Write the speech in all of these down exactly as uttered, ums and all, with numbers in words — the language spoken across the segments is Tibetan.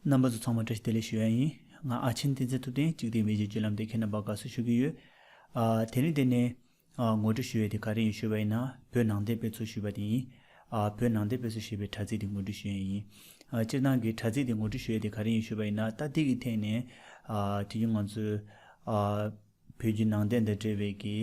རྣམ་པ་ཚོ་ཚང་མ་བཀྲ་ཤིས་བདེ་ལེགས་ཞུ་ཡ་ཡིན། ང་ཨ་ཆེན་བསྟན་འཛིན་ཐུབ་བསྟན་གཅིག་སྟེང་མི་རྗེ་བརྒྱུད་ལམ་དེ་ཁྱེད་རྣམ་པ་དགའ་བསུ་ཞུ་གི་ཡོད། ཨ་དེ་རིང་དེ་ནས་ཨ་ངོ་སྤྲོད་ཞུ་ཡས་དེ་ག་རེ་ཡིན་ཞུས་པ་ཡིན་ན། བོད་ནང་བསྟན་དཔེ་ཚོགས་ཞུས་པ་དེ་ཡིན། ཨ་བོད་ནང་བསྟན་དཔེ་ཚོགས་ཞེས་པའི་དྲ་ཚིགས་དེ་ངོ་སྤྲོད་ཞུ་ཡས་ཡིན། ཨ་སྤྱིར་བཏང་གི་དྲ་ཚིགས་དེ་ངོ་སྤྲོད་ཞུ་ཡས་དེ་ག་རེ་ཡིན་ཞུས་པ་ཡིན་ན། ད་འདི་གི་ཐད་ནས་ཨ་དེ་རིང་ང་ཚོས་ཨ་བོད་བརྒྱུད་ནང་བསྟན་དང་འབྲེལ་བའི་གི་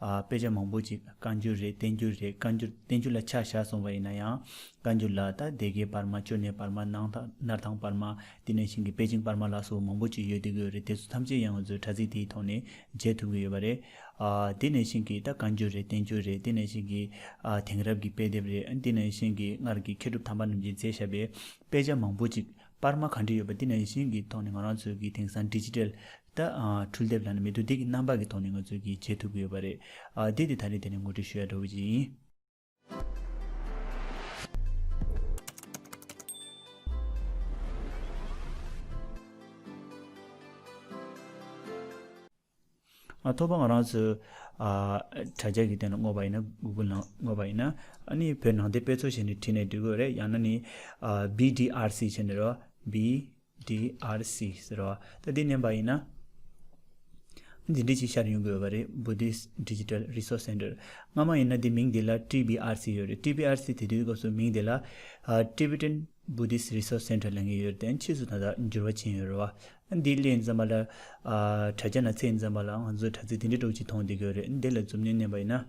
ཨ་དཔེ་ཆ་མང་པོ་ཅིག་བཀའ་འགྱུར་རེད། བསྟན་འགྱུར་རེད། བཀའ་འགྱུར་བསྟན་འགྱུར་ལ་ཆ་བཞག་སོང་བ་ཡིན་ན་ཡང་། བཀའ་འགྱུར་ལ་ད་སྡེ་དགེ་བར་མ། ཅོ་ནེ་བར་མ། སྣར་ཐང་། སྣར་ཐང་བར་མ། དེ་ནང་བཞིན་གྱི་པེ་ཅིང་བར་མ་ལ་སོགས་མང་པོ་ཅིག་ཡོད་བསྡད་ཀྱི་ཡོད་རེད། དེ་ཚོ་ཐམས་ཅད་ཡང་ང་ཚོའི་དྲ་ཚིགས་དེའི་ཐོག་ནས་མཇལ་ཐུབ་ཀྱི་ཡོད་པ་རེད། ཨ་དེ་ནང་བཞིན་གྱི་ད་བཀའ་འགྱུར་རེད། བསྟན་འགྱུར་རེད། དེ་ནང་བཞིན་གྱི་ཨ་དེང་རབས་ཀྱི་དཔེ་དེབ་རེད། དེ་ནང་བཞིན་གྱི་སྔར་གྱི་མཁས་གྲུབ་དམ་པ་རྣམས་ཀྱིས་མཛད་བཞག་པའི་དཔེ་ཆ་མང་པོ་ཅིག་པར་མ་ག་འདྲ་ཡོད་པ། དེ་ནང་བཞིན་གྱི་ཐོག་ནས་ང་རང་ཚོའི་གི་དེང་སང་ཌི་ཇི་ཊལ་ད་ཨ་འཕྲུལ་དེབ་ལབ་ན་མི་འདུག་འདི་གི་རྣམ་པ་གི་ཐོག་ནས་ང་ཚོས་གི་མཇལ་ཐུབ་ཀྱི་ཡོད་པ་རེད། ཨ་དེ་དེ་ད་རེས་དེ་ནས་ངོ་སྤྲོད་ཞུ་ཡ་འདྲ་བོ་ཅིག་ཡིན། ཨ་ཐོག་མར་ང་རང་ཚོས་ཨ་དྲ་རྒྱ་གི་སྟེང་ལ་བསྔོགས་པ་ཡིན་ན། Google་ནང་བསྔོགས་པ་ཡིན་ན། ཨ་ནི་བོད་ནང་བསྟན་དཔེ་ཚོགས་བྱས་ནས་བྲིས་ནས་འབྲི་དགོས་རེད། ཡང་ན་ནི་ཨ་བི་ཌི་ཨར་སི་བྱས་ནས་རེད་བ། བི་ཌི་ཨར་སི་ཟེར་བ། ད་འདི་མནན་པ་ཡིན་ན། འདི་འདྲ་ཅིག་ཤར་ཡོང་གི་ཡོད་པ་རེད། Buddhist Digital Resource Center། སྔ་མ་ཡིན་ན་འདི་མིང་འདི་ལ་ཊི་བི་ཨར་སི་ཡོད་རེད། ཊི་བི་ཨར་སི་དེ་དུས་སྐབས་སུ་མིང་འདི་ལ་ཨ་Tibetan Buddhist Resource Center་ལབ་མཁན་ཡོད་རེད། དེ་ཕྱིས་སུ་ད་ལྟ་འགྱུར་བ་ཕྱིན་ཡོད་རེད་བ། འདི་གློད་ཙམ་པ་ལ་ཨ་དྲ་རྒྱ་ནང་བཙལ་ཙམ་པ་ལ་ང་ཚོའི་དྲ་ཚིགས་འདི་འདྲ་འདྲ་བོ་ཅིག་མཐོང་བསྡད་ཀྱི་ཡོད་རེད། འདི་ལ་འཛུབ་གནོན་མནན་པ་ཡིན་ན།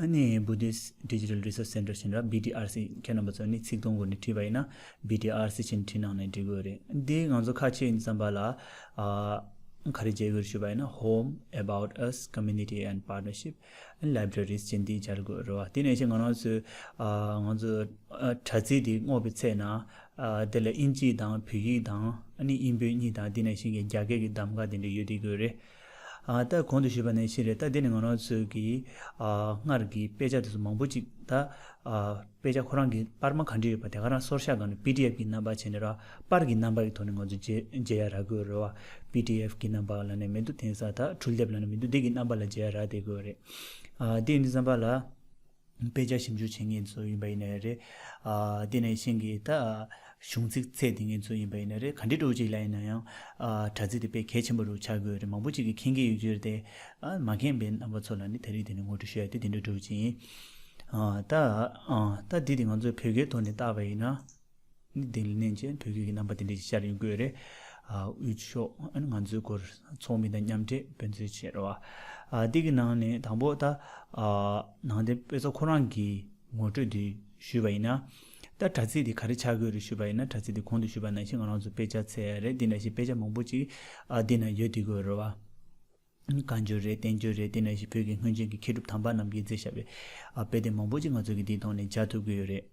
ཨ་ནི་Buddhist Digital Resource Center་ཟེར་ན་བི་ཌི་ཨར་སི། ཁྱེད་རྣམ་པ་ཚོ་ནི་ཚིག་ཐོ་འོག་ནས་བྲིས་པ་ཡིན་ན་བི་ཌི་ཨར་སི་ཟེར་བྲིས་གནང་ནས་འབྲི་དགོས་རེད། འདི་ང་ཚོ་ཁ་ཕྱེ་ཙམ་པ་ལ་ཨ་ག་རེ་མཇལ་དགོས་ཞུས་པ་ཡིན་ན། Home, About Us, Community and Partnership, Libraries་ཟེར་འདི་མཇལ་དགོས་རེད་བ། དེ་ནང་བཞིན་ང་རང་ཚོའི་ཨ་ང་ཚོ་ཨ་དྲ་ཚིགས་འདི་བསྔོགས་པའི་ཚེ་ན་ཨ་དེ་ལ་དབྱིན་ཇི་དང་བོད་ཡིག་དང་ཨ་ནི་དབྱིན་བོད་གཉིས་དང་། དེ་ནང་བཞིན་གྱི་རྒྱ་སྐད་ཀྱི་གདམ་ག་དེ་འདྲ་ཡོད་བསྡད་ཀྱི་ཡོད་རེད། ཨ་ད་གོང་དུ་ཞུས་པ་ནང་བཞིན་རེད། ད་དེ་ནི་ང་རང་ཚོའི་གི་ཨ་སྔར་གྱི་དཔེ་ཆ་དེ་ཚོ་མང་པོ་ཅིག་ད་ཨ་དཔེ་ཆ་ཁོ་རང་གི་པར་མ་ག་འདྲ་ཡོད་པ་དེ་ག་རང་སོར་བཞག་སྒང་ནས་པི་ཌི་ཨེཕ་གི་རྣམ་པ་བྱས་ནས་ར། པར་གྱི་རྣམ་པ་གི་ཐོག་ནས་ང་ཚོ་མཇལ་མཇལ་ཡ་རག་གི་ཡོད་རེད་བ། པི་ཌི་ཨེཕ་གི་རྣམ་པ་ལབ་ནས་མི་འདུག་དེང་སང་ད་འཕྲུལ་དེབ་ལབ་ནས་མི་འདུག་འདི་གི་རྣམ་པ་ལ་མཇལ་ཡ་རག་བསྡད་ཀྱི་ཡོད་རེད། ཨ་དེ་ཡིན་དུས་ཙམ་པ་ལ། དཔེ་ཆ་ཞིབ་འཇུག་བྱེད་མཁན་ཚོ་ཡིན་པ་ཡིན་ན་ཡང་རེད། ཨ་དེ་ནང་བཞིན་གྱི་ད་གཞུང་ཚིག་ཚད་ལྡན་མཁན་ཚོ་ཡིན་པ་ཡིན་ན་རེད། ག་འདྲ་འདྲ་བོ་ཅིག་ལ་ཡིན་ན་ཡང་ཨ་དྲ་ཚིགས་དེ་དཔེ་གལ་ཆེན་པོ་རུ་ཆགས་ཀྱི་ཡོད་རེད། མང་པོ་ཅིག་གིས་མཁྱེན་གྱི་ཡོད་ཀྱི་རེད་དེ། ཨ་མ་མཁྱེན་པའི་རྣམ་པ་ཚོ་ལ་ནི་ད་རེས་དེ་ནས་ངོ་སྤྲོད་ཞུ་ཡ་དེ་དེ་འདྲ་འདྲ་བོ་ཅིག་ཡིན། ཨ་ད་ཨ་ད་འདི་དེ་ང་ཚོས་བོད་སྐད་ཐོག་ནས་བཏགས་པ་ཡིན་ན། ནི་དེ་ལ་ནན་ཅན་བོད་སྐད་ཀྱི་རྣམ་པ་དེ་འདྲ་ཞིག་ཤར་ཡོང་གི་ཡོད་རེད། ཨ་དབུས་ཕྱོགས། ཨ་ནི་ང་ཚོའི་སྐོར་ཚོགས་མི་དང་མཉམ་འབྲེལ་དཔེ་མཛོད་བྱས་རེད་བ། ཨ་འདི་གི་ནང་ནས་དང་པོ་ད་ཨ་ནང་བསྟན་དཔེ་ཚོགས་ཁོ་རང་གི་ངོ་སྤྲོད་འདི་ཞུས་པ་ཡིན་ན། ད་དྲ་ཚིགས་འདི་ག་རེ་ཆགས་ཀྱི་ཡོད་རེད་ཞུས་པ་ཡིན་ན། དྲ་ཚིགས་འདི་གོང་དུ་ཞུས་པ་ནང་བཞིན་ང་རང་ཚོ་དཔེ་ཆ་འཚོལ་ཡ་རེད། འདི་ནང་བཞིན་དཔེ་ཆ་མང་པོ་ཅིག་ཨ་འདི་ན་ཡོད་བསྡད་ཀྱི་ཡོད་རེད་བ། བཀའ་འགྱུར་རེད། བསྟན་འགྱུར་རེད། དེ་ནང་བཞིན་བོད་ཀྱི་སྔོན་བྱོན་གྱི་མཁས་གྲུབ་དམ་པ་རྣམས་ཀྱིས་མཛད་བཞག་པའི་ཨ་དཔེ་དེབ་མང་པོ་ཅིག་ང་ཚོ་གིས་འདིའི་ཐོག་ནས་མཇལ་ཐུབ་ཀྱི་ཡོད་རེད།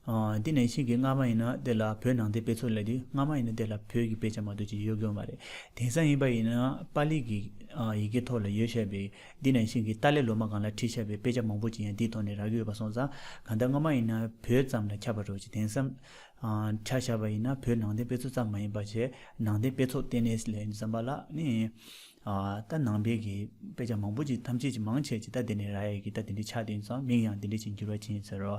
ཨ་དེ་ནང་བཞིན་གྱི་སྔ་མ་ཡིན་ན་དེ་ལ་བོད་ནང་བསྟན་དཔེ་ཚོགས་ལབ་དུས་སྔ་མ་ཡིན་ན་དེ་ལ་བོད་ཀྱི་དཔེ་ཆ་མ་གཏོགས་ཅིག་ཡོད་ཀྱི་ཡོད་མ་རེད། དེང་སང་ཡིན་པ་ཡིན་ན་པཱ་ལི་གི་ཨ་ཡི་གེ་ཐོག་ལ་ཡོད་བཞག་པའི། དེ་ནང་བཞིན་གྱི་ཏཱ་ལའི་ལོ་མ་སྒང་ལ་བྲིས་བཞག་པའི་དཔེ་ཆ་མང་པོ་ཅིག་ཡང་འདིའི་ཐོག་ནས་རག་གི་ཡོད་པ་སོང་ཙང་། གང་ལྟར་སྔ་མ་ཡིན་ན་བོད་ཙམ་ལ་ཁྱབ་པ་འདྲ་བོ་ཅིག་དེང་སང་ཨ་ཆ་བཞག་པ་ཡིན་ན་བོད་ནང་བསྟན་དཔེ་ཚོགས་ཙམ་མ་ཡིན་པ་བྱས། ནང་བསྟན་དཔེ་ཚོགས་ལྟེ་གནས་ལས་ཙམ་པ་ལ་ནི། ཨ་ད་ནང་པའི་གི་དཔེ་ཆ་མང་པོ་ཅིག་ཐམས་ཅད་ཀྱི་མང་ཆེ་ཅིག་ད་དེ་ནས་རག་ཡས་ཀྱི་ད་དེ་འདྲ་ཆགས་བསྡད་ཡིན་ཙང་། མིང་ཡང་དེ་འདྲ་ཅིག་འགྱུར་བ་ཕྱིན་ཡིན་ཟེར་རོ།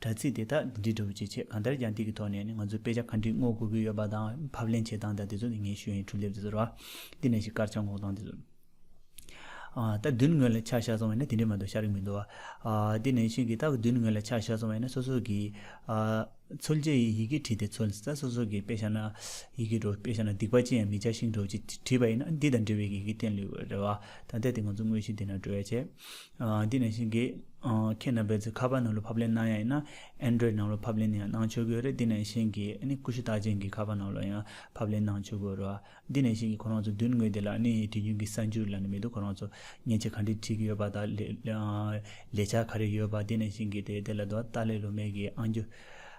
དྲ་ཚིགས་དེ་ད་འདི་འདྲ་འདྲ་བོ་ཅིག་བྱས། གང་ལྟར་ཀྱང་འདི་གི་ཐོག་ནས་ནི་ང་ཚོས་དཔེ་ཆ་ག་འདྲ་བསྔོག་དགོས་ཀྱི་ཡོད་པ་དང་། ཕབ་ལེན་བྱེད་སྟངས་དང་དེ་ཚོ་ནི་ངས་ཞུ་ཡིན། འཕྲུལ་དེབ་དེ་ཚོ་རོ། དེ་ནང་བཞིན་དཀར་ཆག་འགོག་སྟངས་དེ་ཚོ། ཨ་ད་མདུན་ངོས་ལ་ཆ་བཞག་སོང་བ་ཡིན་ན་དེ་འདྲ་མ་གཏོགས་ཤར་གྱི་མི་འདུག་བ། ཨ་དེ་ནང་བཞིན་གྱི་ད་མདུན་ངོས་ལ་ཆ་བཞག་སོང་བ་ཡིན་ན་སོ་སོ་གི་ཨ། ཚོལ་བྱེད་ཡི་ཡི་གེ་བྲིས་ཏེ་ཚོལ། ད་སོ་སོ་གི་དཔེ་ཆ་ན་ཡི་གེ་འདྲ་བོ། དཔེ་ཆ་ན་སྡིག་པ་ཅི་ཡང་མི་བྱ་ཞིང་འདྲ་བོ་ཅིག་བྲིས་པ་ཡིན་ན་འདི་དང་འབྲེལ་བའི་ཡི་གེ་བསྟན་ལོས་རེད་བ། ད་ལྟ་དེ་ང་ཚོ་དངོས་གཞི་འདི་ན་འགྲོ་ཡ་བྱས། ཨ་འདི་ནང་བཞིན་གྱི་ཨ་ཁྱེད་རྣམ་པས་ཚོ་ཁ་པར་ནང་ལ་ཕབ་ལེན་གནང་ཡ་ཡིན་ན་Android་ནང་ལ་ཕབ་ལེན་ཡང་གནང་ཆོག་གི་ཡོད་རེད། འདི་ནང་བཞིན་གྱི་ཨ་ནི་ཀུ་ཤུ་རྟགས་ཅན་གྱི་ཁ་པར་ནང་ལ་ཡང་ཕབ་ལེན་གནང་ཆོག་གི་ཡོད་རེད་བ། འདི་ནང་བཞིན་གྱི་ཁོ་རང་ཚོ་མདུན་ངོས་དེ་ལ་ཨ་ནི་དུས་རྒྱུན་གྱི་གསར་འགྱུར་ལབ་ནས་མི་འདུག་ཁོ་རང་ཚོ་མཉེན་ཆས་ག་འདྲས་ཁྲིད་ཀྱི་ཡོད་པ་དང་། ལས་ལས་འཆར་ག་རེ་ཡོད་པ། དེ་ནང་བཞིན་གྱི་དེ་དེ་ལ་དུ་ཏཱ་ལའི་ལོ་མའི་གི་ཨང་རྒྱུ་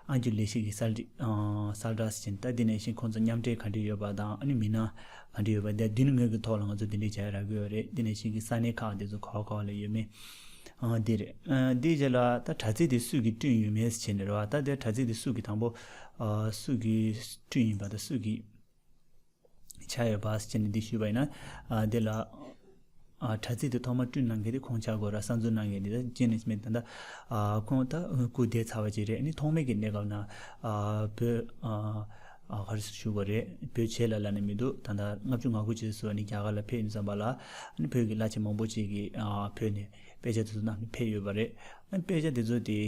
ཨང་རྒྱུ་ལས་གཞི་གི་གསལ་བསྒྲགས་གསལ་བསྒྲགས་ཟེར་ད། དེ་ནང་བཞིན་ཁོང་ཚོ་མཉམ་འབྲེལ་ག་འདྲས་ཡོད་པ་དང་། ཨ་ནི་མི་སྣ་ག་འདྲས་ཡོད་པ། དེ་མདུན་ངོས་ཀྱི་ཐོག་ལ་ང་ཚོ་དེ་འདྲས་བྱ་ཡ་རག་གི་ཡོད་རེད། དེ་ནང་བཞིན་གྱི་ས་གནས་ཁག་དེ་ཚོ་ག་བ་ག་བ་ལ་ཡོད་མེད་ཨང་དེ་རེད། ཨ་དེའི་རྗེས་ལ་ད་དྲ་ཚིགས་དེ་སུས་ཀྱིས་བསྐྲུན་ཡོད་མེད་ཟེར་ནས་རེད་བ། ད་དེ་དྲ་ཚིགས་དེ་སུ་གིས་དང་པོ་ཨ་སུ་གིས་བསྐྲུན་ཡིན་པ་དང་སུ་གིས་ཆགས་ཡོད་པ་ཟེར་ནས་འདི་ཞུས་པ་ཡིན་ན། ཨ་དེ་ལ་ ཨ་དྲ་ཚིགས་དེ་ཐོག་མར་བསྐྲུན་གནང་མཁན་དེ་ཁོང་ཆགས་དགོས་ར། གསར་འཛུགས་གནང་མཁན་དེ་ད་ཇེན་སྨིཐ་ད་ལྟ་ཨ་ཁོང་ད་སྐུ་འདས་ཚར་བ་ཅིག་རེད། ཨ་ནི་ཐོག་མེད་ཀྱི་གནས་སྐབས་ན་ཨ་བོད་ཨ་ཨ་ག་རེ་ཞུ་དགོས་རེད། བོད་བྱེས་ལ་ལབ་ན་མི་འདུག་ད་ལྟ་ལྔ་བཅུ་ང་དགུ་ཅིག་སོང་ནས་རྒྱ་གར་ལ་ཕེབས་ཡིན་བསམ་པ་ལ། ཨ་ནི་བོད་ཀྱི་བླ་ཆེན་མང་པོ་ཅིག་གིས་ཨ་བོད་ནས་དཔེ་ཆ་དེ་ཚོ་བསྣམས་ནས་ཕེབས་ཡོད་པ་རེད། ཨ་ནི་དཔེ་ཆ་དེ་ཚོ་དེ།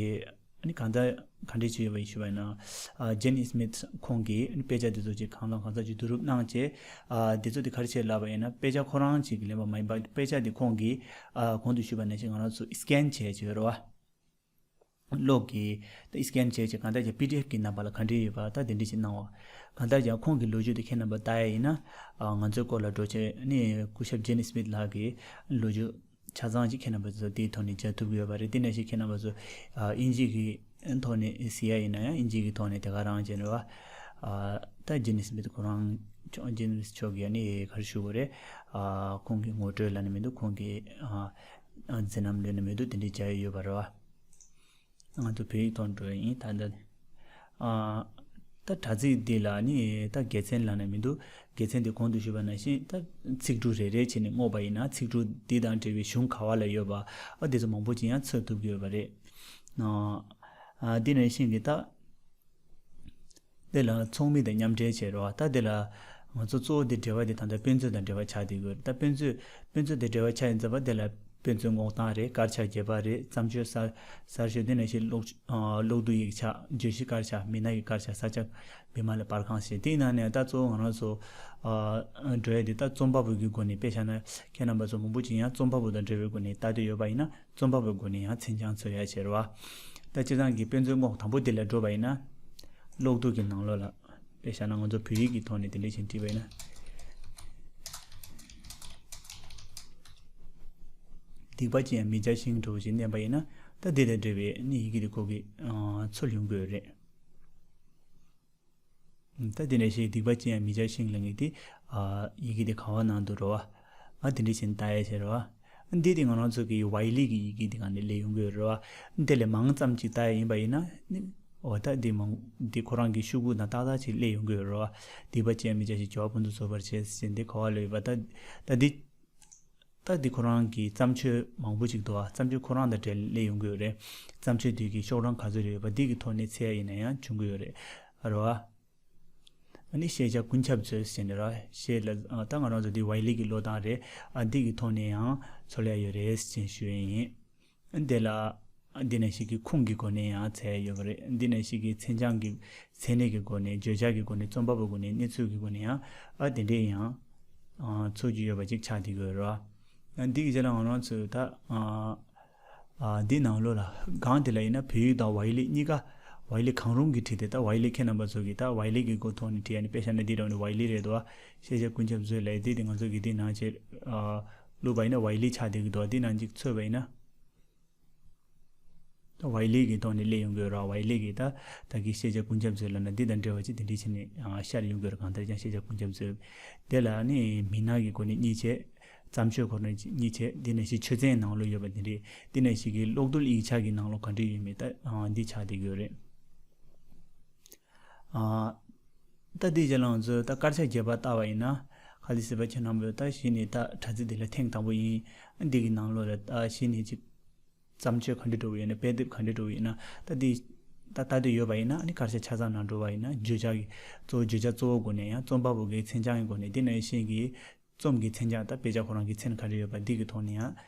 ཨ་ནི་གང་ལྟར་ག་འདྲས་བྱས་ཡོད་པ་ཡིན་ཞུས་པ་ཡིན་ན། ཨ་ཇེན་སྨིཐ་ཁོང་གིས་ཨ་ནི་དཔེ་ཆ་དེ་ཚོ་ཅིག་གང་དང་གང་ཟག་ཅིག་བསྡུ་རུབ་གནང་བྱས། ཨ་དེ་ཚོ་དེ་ག་རེ་བྱས་ལབ་པ་ཡིན་ན། དཔེ་ཆ་ཁོ་རང་ཅིག་གིས་ལེན་པ་མ་ཡིན་པ། དཔེ་ཆ་དེ་ཁོང་གིས་ཨ་གོང་དུ་ཞུས་པ་ནང་བཞིན་ང་རང་ཚོ་སི་ཀེན་བྱས་བྱས་རེད་བ། གློག་གིས་ད་སི་ཀེན་བྱས་བྱས་གང་ལྟར་ཀྱང་པི་ཌི་ཨེཕ་གི་ནང་པ་ལ་ག་འདྲས་ཡོད་པ་ད་དེ་འདྲས་ཅིག་གནང་བ། གང་ལྟར་ཀྱང་ཁོང་གི་ལོ་རྒྱུས་དེ་ཁྱེད་རྣམ་པ་ལྟ་ཡ་ཡིན་ན། ཨ་ང་ཚོའི་སྐོར་ལ་འགྲོ་བྱས་ཨ་ནི་སྐུ་ཞབས་ཇེན་སྨིཐ་ལགས་ཀྱི་ལོ་རྒྱུས། ཆ་ཚང་ཅིག་ཁྱེད་རྣམ་པ་ཚོ་དེའི་ཐོག་ནས་མཇལ་ཐུབ་ཀྱི་ཡོད་པ་རེད། དེ་ནང་བཞིན་ཁྱེད་རྣམ་པ་ཚོ་ཨ་དབྱིན་ཇི་གི་ཐོག་ནས་གཟིགས་ཡ་ཡིན་ན་ཡང་དབྱིན་ཇི་གི་ཐོག་ནས་དེ་ག་རང་བྱས་ནས་བ། ཨ་ད་ཇེན་སྨིཐ་ཁོ་རང་མཆོག་ཇེན་སྨིཐ་མཆོག་གིས་ཨ་ནི་ག་རེ་ཞུ་དགོས་རེད། ཨ་ཁོང་གི་ངོ་སྤྲོད་ལབ་ན་མི་འདུག་ཁོང་གི་ཨ་ཨ་མཛད་རྣམ་ལབ་ན་མི་འདུག་དེ་འདྲའི་མཇལ་ཡ་ཡོད་པ་རེད་བ། ང་ཚོ་བོད་ཡིག་ཐོག་འགྲོ་ཡ་ཡིན་ད་ལྟ། ཨ་ད་དྲ་ཚིགས་འདི་ལ་ནི་ད་དགེ་མཚན་ལབ་ན་མི་འདུག་དགེ་མཚན་དེ་གོང་དུ་ཞུས་པ་ནང་བཞིན་ད་ཚིག་འབྲུ་རེ་རེ་བྱས་ནས་བསྔོགས་པ་ཡིན་ན། ཚིག་འབྲུ་འདི་དང་འབྲེལ་བའི་གཞུང་ག་བ་ལ་ཡོད་པ་ཨ་དེ་ཚོ་མང་པོ་ཅིག་ཡང་འཚོལ་ཐུབ་ཀྱི་ཡོད་པ་རེད། ཨ་ཨ་འདི་ནང་བཞིན་གྱི་ད་དེ་ལ་ཚོགས་མི་དང་མཉམ་འབྲེལ་བྱས་རོགས། ད་དེ་ལ་ང་ཚོ་གཙོ་བོ་དེ་འབྲེལ་བ་དེ་ད་ལྟ་དཔེ་མཛོད་དང་འབྲེལ་བ་ཆགས་བསྡད་ཀྱི་ཡོད་རེད། ད་དཔེ་མཛོད་དཔེ་མཛོད་དེ་འབྲེལ་བ་ཆགས་ཡིན་ཙམ་པ་དེ་ལ་དཔེ་མཛོད་བསྔོག་སྟངས་རེད། དཀར་ཆག་བརྒྱད་པ་རེད། བརྩམས་ཆོས་གསར་གསར་ཤོས། དེ་ནང་བཞིན་གློག་ཨ་གློག་རྡུལ་ཡིག་ཆ། བརྗོད་གཞི་དཀར་ཆག་མི་སྣ་ཡི་དཀར་ཆག་ས་སྐྱ་བི་མ་ལ་པར་ཁང་ཟེར། དེའི་ནང་ནས་ད་གཙོ་བོ་ང་རང་ཚོ་ཨ་འགྲོ་ཡ་དེ་ད་རྩོམ་པ་པོ་གི་སྒོ་ནས། དཔེ་བཞག་ན་ཁྱེད་རྣམ་པ་ཚོ་མང་པོ་ཅིག་ཡང་རྩོམ་པ་པོ་དང་འབྲེལ་བའི་སྒོ་ནས་ལྟ་འདོད་ཡོད་པ་ཡིན་ན། རྩོམ་པ་པོའི་སྒོ་ནས་ཡང་མཚན་བྱང་འཚོལ་ཡ་བྱེད་རོགས། ད་སྤྱིར་བཏང་གི་དཔེ་མཛོད་བསྔོག་དང་པོ་དེ་ལ་འགྲོ་བ་ཡིན་ན། གློག་རྡུལ་གྱི་ནང་ལོགས་ལ། དཔེ་བཞག་ན་ང་ཚོ་བོད་ཡིག་གི་ཐོག་ནས་དེ་འདྲ་ཞིག་བྲིས་པ་ཡིན་ན། སྡིག་པ་ཅི་ཡང་མི་བྱ་ཞིང་འགྲོ་ཞེས་མནན་པ་ཡིན་ན། ད་དེ་དང་འབྲེལ་བའི་ནི་ཡི་གེ་དེ་ཁོ་གི་ཨ་འཚོལ་ཡོང་གི་ཡོད་རེད། ད་དེ་ནས་ཤེས། སྡིག་པ་ཅི་ཡང་མི་བྱ་ཞིང་ལབ་མཁན་དེ། ཨ་ཡི་གེ་དེ་ག་བ་ནང་དུ་རེད་བ། ཨ་དེ་འདྲ་བྱས་ནས་ལྟ་ཡ་བྱས་རེད་བ། འདི་དེ་ང་རང་ཚོ་གི་ཝའི་ལི་གི་ཡི་གེ་དེ་སྒང་ནས་སླེབས་ཡོང་གི་ཡོད་རེད་བ། དེ་ལས་མང་ཙམ་ཅིག་ལྟ་ཡ་ཡིན་པ་ཡིན་ན་ནི། འོ་ད་འདི་མང་འདི་ཁོ་རང་གི་ཤོག་གུ་དང་ཏག་ཏག་ཅིག་སླེབས་ཡོང་གི་ཡོད་རེད་བ། སྡིག་པ་ཅི་ཡང་མི་བྱ་ཞིང་། སྦྱོར་བ་ཕུན་སུམ་ཚོགས་པར་བྱེད་ཟེར་འདི་ག་བ་ལ་ཡོད་པ། ད་ད་འདི། ད་འདི་ཁོ་རང་གི་བརྩམས་ཆོས་མང་པོ་ཅིག་འདུག་ཨ། བརྩམས་ཆོས་ཁོ་རང་དང་འབྲེལ་སླེབས་ཡོང་གི་ཡོད་རེད། བརྩམས་ཆོས་འདི་གི་ཤོག་གྲངས་ག་ཚོད་རེ་ཡོད་པ་འདི་གི་ཐོག་ནས་འཚོལ་ཡ་ཡིན་ན་ཡང་བྱུང་གི་ཡོད་རེད། རེད་བ། ཨ་ནི་ཤེས་བྱ་ཀུན་ཁྱབ་མཛོད་ཟེར་ནས་ར། ཤེས་ལ་ཨ་ད་ང་རང་ཚོ་འདི་ཝའི་ལི་གི་ཀློག་སྟངས་རེད། ཨ་འདི་གི་ཐོག་ནས་ཡང་འཚོལ་ཡ་ཡོད་རེད་ཅེས་ཞུ་ཡ་ཡིན། ཨ་འདི་ལ་ཨ་འདི་ནང་བཞིན་གྱི་ཁུངས་ཀྱི་སྒོ་ནས་ཡང་འཚོལ་ཡ་ཡོད་པ་རེད། འདི་ནང་བཞིན་གྱི་མཚན་བྱང་གི་མཚན་གནས་ཀྱི་སྒོ་ནས། བརྗོད་བྱ་གི་སྒོ་ནས། རྩོམ་པ་པོའི་སྒོ་ནས། གནས་ཚུལ་གྱི་སྒོ་ནས་ཡང་ཨ་དེ་འདྲས་ཡང་ཨ་འཚོལ་རྒྱུ་ཡོད་པ་ཅིག་ཆགས་བསྡད་ཀྱི་ཡོད་རེད་བ། ཨ་འདི་གི་རྗེས་ལ་ང་རང་ཚོས་ད་ཨ་ཨ་འདི་ནང་ལོགས་ལ་སྒང་དེ་ལ་ཡིན་ན་བོད་ཡིག་དང་ཝའི་ལི་གཉིས་ཀ། ཝའི་ལི་གང་རུང་གིས་བྲིས་ཏེ། ད་ཝའི་ལི་ཁྱེད་རྣམ་པ་ཚོ་གིས་ད་ཝའི་ལི་གི་སྒོ་ཐོག་ནས་བྲིས་ཡ་ནི། དཔེ་བཞག་ན་འདི་འདྲ་བ་ནི་ཝའི་ལི་རེད་འདུག་བ། ཤེས་བྱ་ཀུན་ཁྱབ་མཛོད་ལབ་ཡ་འདི་དེ་ང་ཚོ་གིས་འདི་ནང་བྱས་ཨ་བླུགས་པ་ཡིན་ན་ཝའི་ལི་ཆགས་བསྡད་ཀྱི་འདུག་བ། འདི་ནང་ཅིག་འཚོལ་བ་ཡིན་ན། ཝའི་ལི་གི་ཐོག་ནས་སླེབས་ཡོང་གི་ཡོད་རེད། ཝའི་ལི་གི་ད་ད་གི་ཤེས་བྱ་ཀུན་ཁྱབ་མཛོད་ལབ་ན་འདི་དང་འབྲེལ་བ་ཅིག་དེ་འདྲ་བྱས་ནས་ཨ་ཤར་ཡོང་གི་ཡོད་རེད། གང་ལྟར་ཀྱང་ཤེས་བྱ་ཀུན་ཁྱབ་མཛོད་དེ་ལ་ནི་མི་སྣ་གི་སྒོ་ནས་གཉིས་བྱས། བརྩམས་ཆོས་ཁོ་ན་གཉིས་བྱས། འདི་ནང་བཞིན་ཆོས་ཚན་ནང་ལོགས་ཡོད་པ་འདི་འདྲས། འདི་ནང་བཞིན་གྱི་གློག་རྡུལ་ཡིག་ཆ་གི་ནང་ལོགས་ག་འདྲས་ཡོད་མེད་ད་ཨ་འདི་ཆགས་བསྡད་ཀྱི་ཡོད་རེད། ཨ་ད་འདི་རྗེས་ལ་ང་ཚོས་ད་དཀར་ཆག་བརྒྱད་པ་བལྟ་བ་ཡིན་ན། ག་ལེ་ཟེར་བ་ཁྱེད་རྣམ་པས་ད་གཞི་ནས་ད་དྲ་ཚིགས་འདི་ལ་ཐེངས་དང་པོ་ཡིན། འདི་གི་ནང་ལོགས་ལ་ད་གཞི་ནས་ཅིག་བརྩམས་ཆོས་ག་འདྲ་འགྲོ་གི་ཡོད་ན། དཔེ་དེབ་ག་འདྲ་འགྲོ་གི་ཡོད་ན། ད་འདི་ད་ལྟ་དུ་ཡོད་པ་ཡིན་ན། ཨ་ནི་དཀར་ཆག་ཆ་ཚང་ནང་འགྲོ་བ་ཡིན་ན། བརྗོད་བྱ་གི་གཙོ་བོ་བརྗོད་བྱ་གཙོ་བོ་སྒོ་ནས་ཡང་རྩོམ་པ་པོ་གི་མཚན་བྱང་གི་སྒོ་ནས། འདི་ནང་བཞིན་གྱི་རྩོམ་གྱི་མཚན་བྱང་ད་དཔེ་ཆ་ཁོ་རང་གི་མཚན་ག་རེ་ཡོད་པ་འདི་གི་ཐོག་ནས་ཡང་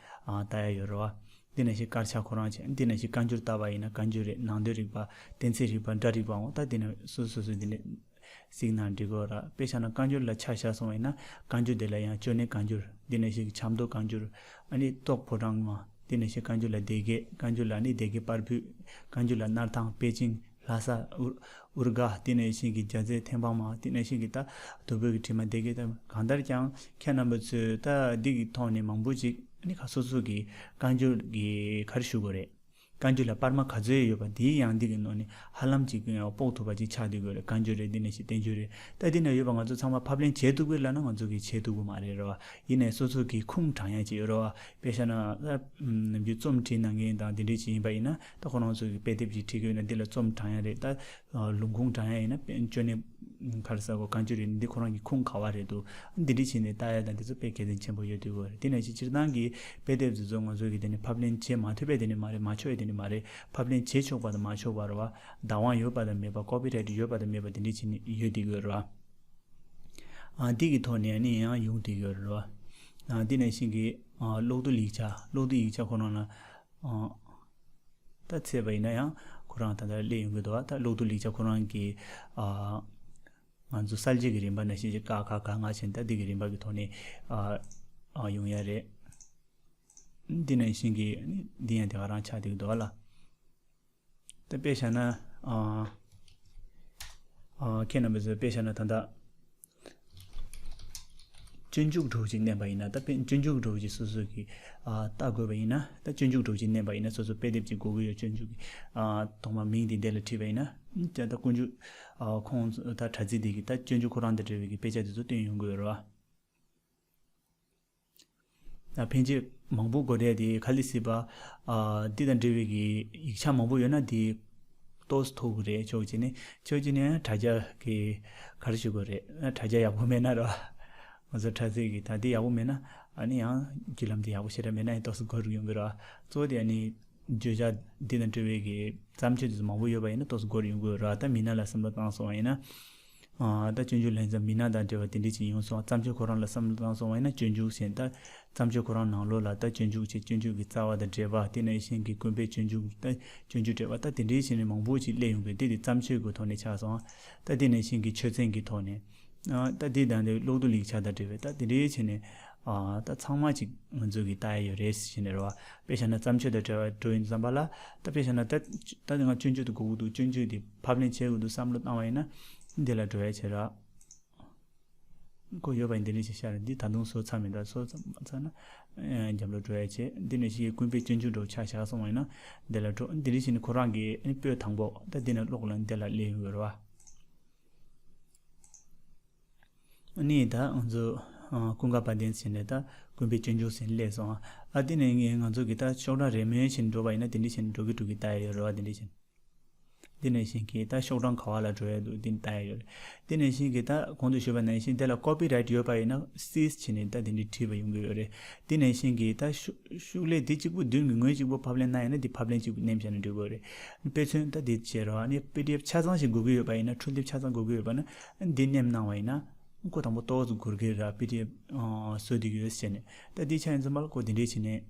ཨ་ལྟ་ཡ་ཡོད་རེད་བ། འདི་ནང་བཞིན་དཀར་ཆག་ཁོ་རང་བྱས། འདི་ནང་བཞིན་བཀའ་འགྱུར་ལྟ་བ་ཡིན་ན་བཀའ་འགྱུར་རེད། ནང་དོན་རིག་པ། གཏན་ཚིགས་རིག་པ། སྒྲ་རིག་པའང་ད་འདི་ནས་སོ་སོ་སོ་འདི་ནས་གཟིགས་ན་འགྲིག་གི་རེད། དཔེ་བཞག་ན་བཀའ་འགྱུར་ལ་ཆ་བཞག་སོང་བ་ཡིན་ན། བཀའ་འགྱུར་དེ་ལ་ཡང་ཅོ་ནེ་བཀའ་འགྱུར། འདི་ནང་བཞིན་གྱི་ཆབ་མདོ་བཀའ་འགྱུར། ཨ་ནི་རྟོགས་ཕོ་བྲང་མ། འདི་ནང་བཞིན་བཀའ་འགྱུར་ལ་སྡེ་དགེ། བཀའ་འགྱུར་ལ་ནི་སྡེ་དགེ་པར་ཕུད། བཀའ་འགྱུར་ལ་སྣར་ཐང་པེ་ཅིང་། ལྷ་ས་ཨུར་ཨུར་སྒ། དེ་ནང་བཞིན་གྱི་རྒྱ་རྩེ་ཐེམ་སྤང་མ། དེ་ནང་བཞིན་གྱི་ད་བདུད་བོད་ཀྱི་བྲིས་མ་སྡེ་དགེ་ད། གང་ལྟར་ཀྱང་ཁྱེད་རྣམ་པ་ཚོས་ད་འདི་གི་ཐོག་ནས་མང་པོ་ཅིག་ནི་ཁ་སོ་སོ་གི་བཀའ་འགྱུར་གྱི་ག་རེ་ཞུ་དགོས་རེད། བཀའ་འགྱུར་ལ་པར་མ་ག་ཚོད་ཡོད་པ་དེའི་ཡང་འདི་གི་ནང་ནས་ཧ་ལམ་ཅིག་ཡང་དཔོག་ཐུབ་པ་ཅིག་ཆགས་བསྡད་དགོས་རེད། བཀའ་འགྱུར་རེད། འདི་ནང་བཞིན་བསྟན་འགྱུར་རེད། ད་འདི་ན་ཡོད་པ་ང་ཚོ་ཚང་མ་ཕབ་ལེན་བྱེད་ཐུབ་ཀྱི་ལབ་ན་ང་ཚོ་གིས་བྱེད་ཐུབ་ཀྱི་མ་རེད་རེད་བ། ཡིན་ནའི་སོ་སོ་གི་ཁུངས་དྲང་ཡ་ཅིག་ཡོད་རེད་བ། དཔེ་བཞག་ན་ད་ནམ་རྒྱུན་རྩོམ་བྲིས་གནང་མཁན་དང་འདི་འདྲས་ཅིག་ཡིན་པ་ཡིན་ན། ད་ཁོ་རང་ཚོ་གི་དཔེ་དེབ་ཅིག་བྲིས་ཀྱི་ཡོད་ན་འདི་ལ་རྩོམ་དྲང་ཡ་རེད། ད་ལུང་ཁུངས་དྲང་ཡ་ཡིན་ན་དཔེ་ཅོ་ནེ་ ག་རེ་ཟེར་དགོས། གང་ཅི་རེད། འདི་ཁོ་རང་གི་ཁུངས་ག་བ་རེད་འདུག་འདི་འདྲ་བྱས་ནས་ལྟ་ཡ་དང་འདི་ཚོ་དཔེ་གལ་ཆེན་ཆེན་པོ་ཡོད་དུས་ཡོད་རེད། དེ་ནང་བཞིན་སྤྱིར་བཏང་གི་དཔེ་དེབ་འདི་ཚོ་ང་ཚོ་གི་དེ་ནི་ཕབ་ལེན་བྱེད་མ་ཐུབ་པའི་དེ་ནི་མ་རེད། མ་ཆོག་ཡ་དེ་ནི་མ་རེད། ཕབ་ལེན་བྱེད་ཆོག་པ་དང་མ་ཆོག་པ་རེད་བ། བདག་དབང་ཡོད་པ་དང་མེད་པ། ཀོ་པི་རའེ་ཊི་ཡོད་པ་དང་མེད་པ་དེ་འདྲ་བྱས་ནས་ཡོད་དུས་ཡོད་རེད་བ། ཨ་འདི་གི་ཐོག་ནས་ནི་ཡང་ཡོང་དུས་ཡོད་རེད་བ། ཨ་དེ་ནང་བཞིན་གི་ཨ་གློག་རྡུལ་ཡིག་ཆ། གློག་རྡུལ་ཡིག་ཆ་ཁོ་རང་ལ་ཨ། ད་བཙལ་བ་ཡིན་ན་ཡང་ཁོ་རང་ད་ལྟ་སླེབས་ཡོང་གི་འདུག་ད་གློག་རྡུལ་ཡིག་ཆ་ཁོ་རང་གི་ཨ། ང་ཚོ་གསལ་བྱེད་ཀྱི་རིམ་པ་ནང་བཞིན་གྱི་ཀ་ཁ་ག་ང་བྱས་ནས་ད་འདི་གི་རིམ་པ་གི་ཐོག་ནས་ཨ། ཨ་ཡོང་ཡ་རེད། འདི་ནང་བཞིན་གྱི་འདི་ཡང་དེ་ག་རང་ཆགས་བསྡད་ཀྱི་འདུག་ལ། ད་དཔེ་བཞག་ན་ཨ། ཨ་ཁྱེད་རྣམ་པས་ཚོ་དཔེ་བཞག་ན་ད་ལྟ། སྤྱོད་འཇུག་འདྲ་བོ་ཅིག་མནན་པ་ཡིན་ན། ད་དཔེ་སྤྱོད་འཇུག་འདྲ་བོ་ཅིག་སོ་སོ་གིས་ཨ་ལྟ་དགོས་པ་ཡིན་ན། ད་སྤྱོད་འཇུག་འདྲ་བོ་ཅིག་མནན་པ་ཡིན་ན། སོ་སོ་དཔེ་དེབ་ཅིག་དགོས་ཀྱི་ཡོད། སྤྱོད་འཇུག་གི་ཨ་ཐོག་མ་མིང་དེ་འདི་ལ་བྲིས་པ་ཡིན་ན། ད་ད་ཀུན་སྤྱོད་ཨ་ཁོང་ཚོ་ད་དྲ་ཚིགས་དེ་གི་ད་སྤྱོད་འཇུག་ཁོ་རང་དང་འབྲེལ་བའི་གི་དཔེ་ཆ་དེ་ཚོ་བཏོན་ཡོང་གི་ཡོད་རེད་བ། ད་ཕན་ཆད་མང་པོ་དགོས་རེད་དེ། གལ་སྲིད་པ་ཨ་འདི་དང་འབྲེལ་བའི་གི་ཡིག་ཆ་མང་པོ་ཡོད་ན་དེ་ཏོག་ཙམ་ཐུག་གི་རེད། ཕྱོགས་གཅིག་ནས། ཕྱོགས་གཅིག་ནས་དྲ་རྒྱ་གི་ག་རེ་ཞུ་དགོས་རེད། དྲ་རྒྱ་ཡག་པོ་མེད་ན་ར། ང་ཚོ་དྲ་ཚིགས་ཀྱི་ད་འདི་ཡག་པོ་མེད་ན། ཨ་ནི་ཡང་བརྒྱུད་ལམ་དེ་ཡག་པོ་ཞེ་དྲག་མེད་ན་ཡང་ཏོག་ཙམ་འགོར་ཡོང་གི་ར། གཙོ་བོ་དེ་ཨ་ནི་བརྗོད་བྱ་འདི་དང་འབྲེལ་བའི་གི་བརྩམས་ཆོས་དེ་ཚོ་མང་པོ་ཡོད་པ་ཡིན་ན་ཏོག་ཙམ་འགོར་ཡོང་གི་ར། ད་མི་སྣ་ལ་བསམ་བློ་བཏང་སོང་བ་ཡིན་ན། ཨ་ད་སྤྱོད་འཇུག་ལེན་ཙམ་མི་སྣ་དང་འབྲེལ་བ་དེ་འདྲ་ཅིག་ཡོང་སོང་། བརྩམས་ཆོས་ཁོ་རང་ལ་བསམ་བློ་བཏང་སོང་བ་ཡིན་ན་སྤྱོད་འཇུག་ཟེར། ད་བརྩམས་ཆོས་ཁོ་རང་ནང་ལོགས་ལ་ད་སྤྱོད་འཇུག་བྱས། སྤྱོད་འཇུག་གི་རྩ་བ་དང་འབྲེལ་བ། དེ་ནང་བཞིན་གྱི་ཀུན་ཕན་སྤྱོད་འཇུག་ད་སྤྱོད་འཇུག་འབྲེལ་བ་ད་དེ་འདྲའི་བྱས་ནས་མང་པོ་ཅིག་སླེབས་ཡོང་གི། དེ་དེ་བརྩམས་ཆོས་ཀྱི་ཐོག་ནས་ཆགས་སོང་། ད་དེ་ནང་བཞིན་གྱི་ཆོས་ཚན་གྱི་ཐོག་ནས། ཨ་ད་དེ་དང་དེ་གློག་རྡུལ་ཡིག་ཆ་དང་འབྲེལ་བའི་ད་དེ་འདྲའི་བྱས་ནས། ཨ་ད་ཚང་མ་ཅིག་ང་ཚོ་གིས་ལྟ་ཡ་ཡོད་རེད་ཟེར་ནས་རེད་བ། དཔེ་བཞག་ན་བརྩམས་ཆོས་དང་འབྲེལ་བ་འགྲོ་ཡིན་བསམ་པ་ལ། ད་དཔེ་བཞག་ན་ད་ད་ང་སྤྱོད་འཇུག་དེ་དགོས་ཀྱི་འདུག་སྤྱོད་འཇུག་དེ་ཕབ་ལེན་བྱེད་དགོས་འདུག་བསམ་བློ་བཏང་བ་ཡིན་ན། འདི་ལ་འགྲོ་ཡ་བྱེད་ར། ཁོ་ཡོད་པ་ཡིན། འདི་འདྲ་ཞིག་ཤར། འདི་ད་དུང་བཟོ་ཚར་མི་འདུག་བཟོ་ཚར་མ་ཚར་ན་ཨེ་རྒྱབ་ལོགས་འགྲོ་ཡ་བྱེད། འདི་ནས་ཞིག་ཀུན་ཕན་སྤྱོད་འཇུག་འདྲ་བོ་ཆ་བཞག་སོང་བ་ཡིན་ན། འདི་ལ་འགྲོ། འདི་འདྲ་བྱས་ནས་ཁོ་རང་གི་ཨ་ནི་པོད་དང་པོ་ད་འདི་ནས་ཀློག་ལ་འདི་ལ་སླེབས་ཡོང་གི་རེད་བ། ཨ་ནི་ད་ང་ཚོ་ཨ་ཀུན་དགའ་དཔལ་ལྡན་ཟེར་ནས་ད་ཀུན་ཕན་སྤྱོད་འཇུག་ཟེར་ནས་སླེབས་སོང་ཨ། ཨ་དེ་ནས་ངས་ང་ཚོ་གི་ད་ཤོག་གྲངས་རེ་མོས་བྱས་ནས་འགྲོ་བ་ཡིན་ན་དེ་འདྲ་བྱས་ནས་འགྲོ་གི་འགྲོ་གི་ལྟ་ཡ་ཡོད་རེད་བ། དེ་འདྲ་བྱས་ནས། དེ་ནང་བཞིན་གྱི་ད་ཤོག་གྲངས་ག་བ་ལ་འགྲོ་ཡ་འདུག་དེ་ལྟ་ཡ་ཡོད་རེད། དེ་ནང་བཞིན་གྱི་ད་གོང་དུ་ཞུས་པ་ནང་བཞིན་དེ་ལ་ཀོ་པི་རའེ་ཊི་ཡོད་པ་ཡིན་ན་སིས་བྱས་ནས་ད་དེ་འདྲའི་བྲིས་པ་ཡོང་གི་ཡོད་རེད། དེ་ནང་བཞིན་གྱི་ད་ཤུ་ཤུགས་ལས་དེ་གཅིག་པུ་བདུན་གྱི་ངོས་གཅིག་པུ་ཕབ་ལེན་གནང་ཡ་ན་དེ་ཕབ་ལེན་གཅིག་པུ་མནན་བྱས་ན་འགྲིག་གི་ཡོད་རེད། དཔེ་མཚོན་ད་དེ་བྱས་རོགས། ཨ་ནི་པི་ཌི་ཨེཕ་ཆ་ཚང་ཞིག་དགོས་ཀྱི་ཡོད་པ་ཡིན་ན། འཕྲོ་དེབ་ཆ་ཚང་དགོས་ཀྱི་ཡོད་པ་ན་འདི་མནན་གནང་བ་ཡིན་ན་ཁོ་དང་པོ་ཏོག་ཙམ་འགོར་གྱི་རེད། པི་ཌི་ཨེཕ་བཟོ་འདི་ཡོད་ཟེར་ནས། ད་འདི་ཆ་ཡིན་ཙམ་པ་ལ་ཁོ་དེ་འདྲས་བྱས་ནས་